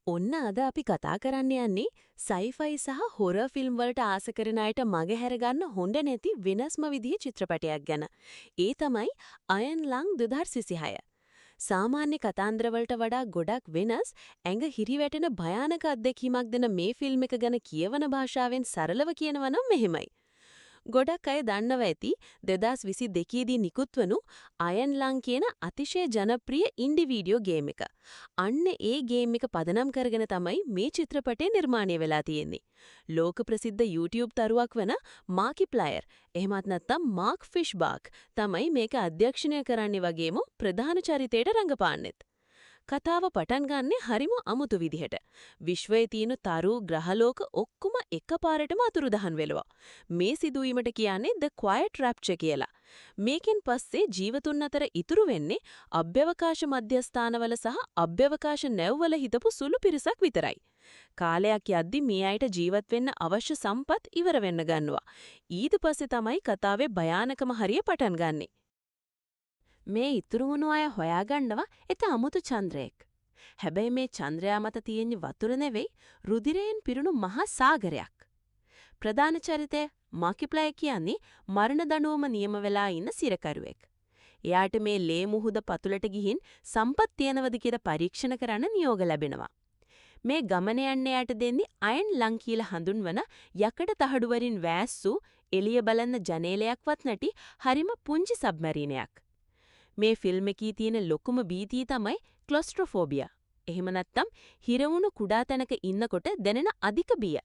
ඔන්න අද අපි කතා කරන්න යන්නේ සයිෆයි සහ හොරර් ෆිල්ම් වලට ආස කරන අයට මග ගන්න හොඳ නැති වෙනස්ම විදිහේ චිත්‍රපටයක් ගැන. ඒ තමයි අයන් ලං 2026. සාමාන්‍ය කතාන්දර වලට වඩා ගොඩක් වෙනස්, ඇඟ හිරිවැටෙන භයානක අත්දැකීමක් දෙන මේ ෆිල්ම් එක ගැන කියවන භාෂාවෙන් සරලව කියනවා නම් මෙහෙමයි. ගොඩක් අය දන්නව ඇති 2022 දී නිකුත් වුණු අයන් ලං කියන අතිශය ජනප්‍රිය ඉන්ඩි වීඩියෝ ගේම් එක. අන්න ඒ ගේම් එක පදනම් කරගෙන තමයි මේ චිත්‍රපටය නිර්මාණය වෙලා තියෙන්නේ. ලෝක ප්‍රසිද්ධ YouTube තරුවක් වන මාකිප්ලයර්, එහෙමත් නැත්නම් මාක් ෆිෂ්බාක් තමයි මේක අධ්‍යක්ෂණය කරන්නේ වගේම ප්‍රධාන චරිතයට රඟපාන්නෙත්. කතාව පටන් ගන්නෙ හරිම අමුතු විදිහට. විශ්වයේ තියෙන තරු ග්‍රහලෝක ඔක්කොම එකපාරටම අතුරුදහන් වෙනවා. මේ සිදුවීමට කියන්නේ The Quiet Rapture කියලා. මේකෙන් පස්සේ ජීවතුන් අතර ඉතුරු වෙන්නේ අභ්‍යවකාශ මධ්‍යස්ථානවල සහ අභ්‍යවකාශ නැව්වල හිටපු සුළු පිරිසක් විතරයි. කාලයක් යද්දි මේ අයට ජීවත් වෙන්න අවශ්‍ය සම්පත් ඉවර වෙන්න ගන්නවා. ඊට පස්සේ තමයි කතාවේ භයානකම හරිය පටන් ගන්නෙ. මේ ඉතුරු වුණු අය හොයාගන්නවා එක අමුතු චන්ද්‍රයෙක්. හැබැයි මේ චන්ද්‍රයා මත තියෙන වතුර නෙවෙයි, රුධිරයෙන් පිරුණු මහා සාගරයක්. ප්‍රධාන චරිතය මාකිප්ලයර් කියන්නේ මරණ දඬුවම නියම වෙලා ඉන්න සිරකරුවෙක්. එයාට මේ ලේ මුහුද පතුලට ගිහින් සම්පත් තියනවද කියලා පරීක්ෂණ කරන්න නියෝග ලැබෙනවා. මේ ගමන යන්න එයාට දෙන්නේ අයන් ලං කියලා හඳුන්වන යකඩ තහඩු වලින් වැස්සූ, එළිය බලන්න ජනේලයක්වත් නැති හරිම පුංචි සබ්මැරීනයක්. මේ ෆිල්ම් එකේ තියෙන ලොකුම භීතිය තමයි ක්ලොස්ට්‍රොෆෝබියා. එහෙම නැත්නම් හිර වුණු කුඩා තැනක ඉන්නකොට දැනෙන අධික බිය.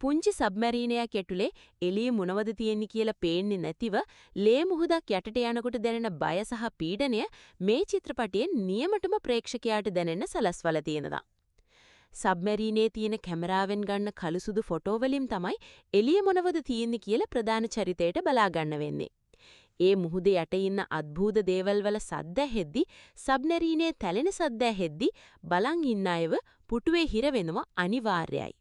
පුංචි සබ්මැරීනයක් ඇතුලේ එළිය මොනවද තියෙන්නේ කියලා පේන්නේ නැතිව ලේ මුහුදක් යටට යනකොට දැනෙන බය සහ පීඩනය මේ චිත්‍රපටයෙන් නියමටම ප්‍රේක්ෂකයාට දැනෙන්න සලස්වලා තියෙනවා. සබ්මැරීනේ තියෙන කැමරාවෙන් ගන්න කළු සුදු ෆොටෝ වලින් තමයි එළිය මොනවද තියෙන්නේ කියලා ප්‍රධාන චරිතයට බලා ගන්න වෙන්නේ. ඒ මුහුද යට ඉන්න අද්භූත දේවල් වල සද්ද ඇහෙද්දි, සබ්මැරීනේ තැලෙන සද්ද ඇහෙද්දි බලන් ඉන්න අයව පුටුවේ හිර වෙනවා අනිවාර්යයි.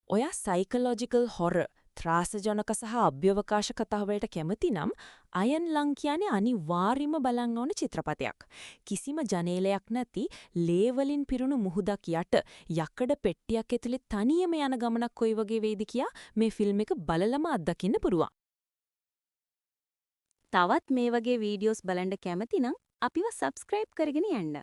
ඔයා සයිකොලොජිකල් හොරර්, ත්‍රාසජනක සහ අභ්‍යවකාශ කතා වලට කැමති නම් අයන් ලං කියන්නේ අනිවාර්යයෙන්ම බලන්න ඕන චිත්‍රපටයක්. කිසිම ජනේලයක් නැති ලේ වලින් පිරුණු මුහුදක් යට යකඩ පෙට්ටියක් ඇතුලේ තනියම යන ගමනක් කොයි වගේ වෙයිද කියා මේ ෆිල්ම් එක බලලම අත්දකින්න පුළුවන්. තවත් මේ වගේ වීඩියෝස් බලන්න කැමති නම් අපිව සබ්ස්ක්‍රයිබ් කරගෙන යන්න.